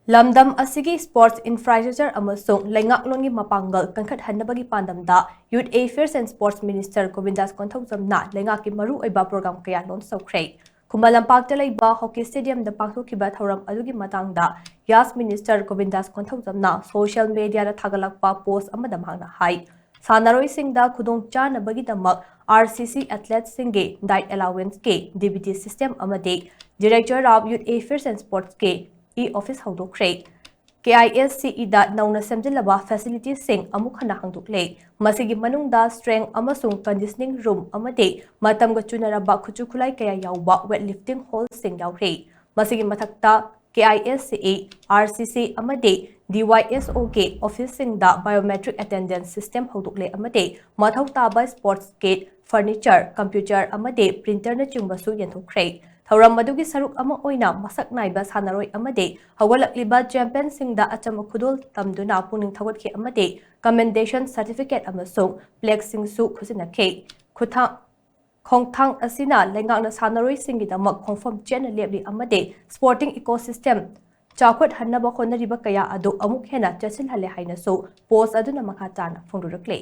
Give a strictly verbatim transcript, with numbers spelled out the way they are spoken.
ꯂꯝꯗꯝ ꯑꯁꯤꯒꯤ sports infrastructure ꯑꯃꯁꯨꯡ ꯂꯩꯉꯥꯛꯂꯣꯟꯒꯤ ꯃꯄꯥꯡꯒꯜ ꯀꯟꯈꯠꯍꯟꯅꯕꯒꯤ ꯄꯥꯟꯗꯝꯗ Youth Affairs and Sports Minister ꯒꯣꯕꯤꯟꯗꯥꯁ ꯀꯣꯟꯊꯧꯖꯝꯅ ꯂꯩꯉꯥꯛꯀꯤ ꯃꯔꯨꯑꯣꯏꯕ program ꯀꯌꯥ launch ꯇꯧꯈ꯭ꯔꯦ꯫ ꯈꯨꯃꯟ ꯂꯝꯄꯥꯛꯇ ꯂꯩꯕ hockey stadium ꯗ ꯄꯥꯡꯊꯣꯛꯈꯤꯕ ꯊꯧꯔꯝ ꯑꯗꯨꯒꯤ ꯃꯇꯥꯡꯗ ꯌꯥꯁ minister ꯒꯣꯕꯤꯟꯗꯥꯁ ꯀꯣꯟꯊꯧꯖꯝꯅ social media ꯗ ꯊꯥꯒꯠꯂꯛꯄ post ꯑꯃꯗ ꯃꯍꯥꯛꯅ ꯍꯥꯏ, ꯁꯥꯟꯅꯔꯣꯏꯁꯤꯡꯗ ꯈꯨꯗꯣꯡ ꯆꯥꯅꯕꯒꯤꯗꯃꯛ R C C athlete ꯁꯤꯡꯒꯤ diet allowance ꯀꯤ D B T system ꯑꯃꯗꯤ Director of Youth Affairs and Sports ꯀꯤ e-office ꯍꯧꯗꯣꯛꯈ꯭ꯔꯦ꯫ K I S C E ꯗ ꯅꯧꯅ ꯁꯦꯝꯖꯤꯜꯂꯕ facility ꯁꯤꯡ ꯑꯃꯨꯛ ꯍꯟꯅ ꯍꯥꯡꯗꯣꯛꯂꯦ꯫ ꯃꯁꯤꯒꯤ ꯃꯅꯨꯡꯗ strength ꯑꯃꯁꯨꯡ conditioning room ꯑꯃꯗꯤ ꯃꯇꯝꯒ ꯆꯨꯅꯔꯕ ꯈꯨꯠꯁꯨ ꯈꯨꯠꯂꯥꯏ ꯀꯌꯥ ꯌꯥꯎꯕ weightlifting hall ꯁꯤꯡ ꯌꯥꯎꯔꯤ꯫ ꯃꯁꯤꯒꯤ ꯃꯊꯛꯇ K I S C E, R C C ꯑꯃꯗꯤ D Y S O ꯒꯤ office ꯁꯤꯡꯗ biometric attendance system ꯍꯧꯗꯣꯛꯂꯦ ꯑꯃꯗꯤ ꯃꯊꯧ ꯇꯥꯕ sports kit, furniture, computer ꯑꯃꯗꯤ printer ꯅꯆꯤꯡꯕꯁꯨ ꯌꯦꯟꯊꯣꯛꯈ꯭ꯔꯦ꯫ ꯊꯧꯔꯝ ꯑꯗꯨꯒꯤ ꯁꯔꯨꯛ ꯑꯃ ꯑꯣꯏꯅ ꯃꯁꯛ ꯅꯥꯏꯕ ꯁꯥꯟꯅꯔꯣꯏ ꯑꯃꯗꯤ ꯍꯧꯒꯠꯂꯛꯂꯤꯕ champion ꯁꯤꯡꯗ ꯑꯆꯝꯕ ꯈꯨꯗꯣꯜ ꯇꯝꯗꯨꯅ ꯄꯨꯛꯅꯤꯡ ꯊꯧꯒꯠꯈꯤ ꯑꯃꯗꯤ commendation certificate ꯑꯃꯁꯨꯡ plaque ꯁꯤꯡꯁꯨ ꯈꯨꯠꯁꯤꯟꯅꯈꯤ꯫ ꯈꯨꯊꯥꯡ, ꯈꯣꯡꯊꯥꯡ ꯑꯁꯤꯅ ꯂꯩꯉꯥꯛꯅ ꯁꯥꯟꯅꯔꯣꯏꯁꯤꯡꯒꯤꯗꯃꯛ ꯈꯣꯡꯐꯝ ꯆꯦꯠꯅ ꯂꯦꯞꯂꯤ ꯑꯃꯗꯤ sporting ecosystem ꯆꯥꯎꯈꯠꯍꯟꯅꯕ ꯍꯣꯠꯅꯔꯤꯕ ꯀꯌꯥ ꯑꯗꯨ ꯑꯃꯨꯛ ꯍꯦꯟꯅ ꯆꯦꯠꯁꯤꯜꯍꯜꯂꯦ ꯍꯥꯏꯅꯁꯨ post ꯑꯗꯨꯅ ꯃꯈꯥ ꯇꯥꯅ ꯐꯣꯡꯗꯣꯔꯛꯂꯤ꯫